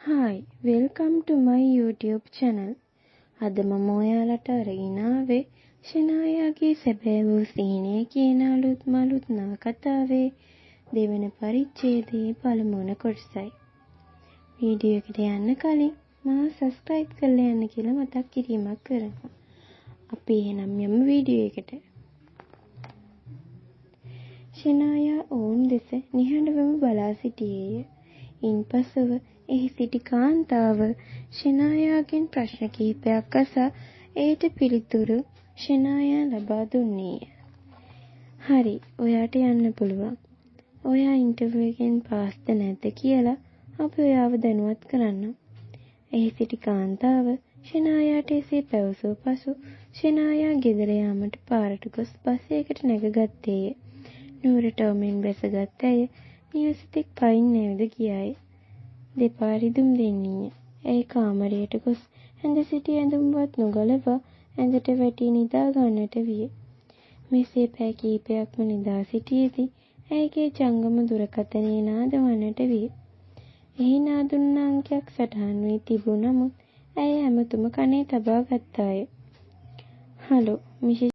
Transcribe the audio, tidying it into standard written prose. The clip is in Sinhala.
Hi, welcome to my YouTube channel. අද මම ඔයාලට අරගෙන ආවේ ෂනායාගේ සැබෑ වූ සිහිනය කියන අලුත්ම අලුත් නවකතාවේ දෙවන පරිච්ඡේදයේ පළමුවන කොටසයි. වීඩියෝ එකට යන්න කලින් මාව සබ්ස්ක්‍රයිබ් කරලා යන්න කියලා මතක් කිරීමක් කරනවා. අපි එහෙනම් යමු වීඩියෝ එකට. ෂනායා ඔවුන් දෙස නිහඬවම බලා සිටියේය. ඉන්පසුව එහි සිටි කාන්තාව ෂනායාගෙන් ප්‍රශ්න කිහිපයක් අසා එයට පිළිතුරු ෂනායා ලබා දුන්නේය. හරි, ඔයාට යන්න පුළුවන්. ඔයා ඉන්ටර්විව් එකෙන් පාස්ද නැද්ද කියලා අපි ඔයාව දැනුවත් කරන්නම්. එහි සිටි කාන්තාව ෂනායාට එසේ පැවසූ පසු ෂනායා ගෙදර යාමට පාරට ගොස් බස් එකකට නැගගත්තේය. නුවර ටවුමෙන් බැසගත් ඇය නිවස තෙක් පයින් ඇවිද ගියාය. දෙපා රිදුම් දෙන්නීය. ඇය කාමරයට ගොස් ඇඳ සිටි ඇඳුම්වත් නොගලවා ඇඳට වැටී නිදා ගන්නට විය. මෙසේ පැය කිහිපයක්ම නිදා සිටියේදී ඇයගේ ජංගම දුරකථනය නාද වන්නට විය. එහි නාදුන්න අංකයක් සටහන් වී තිබූ නමුත් ඇය ඇමතුම කනේ තබා ගත්තාය. හලෝ, මිසෙස්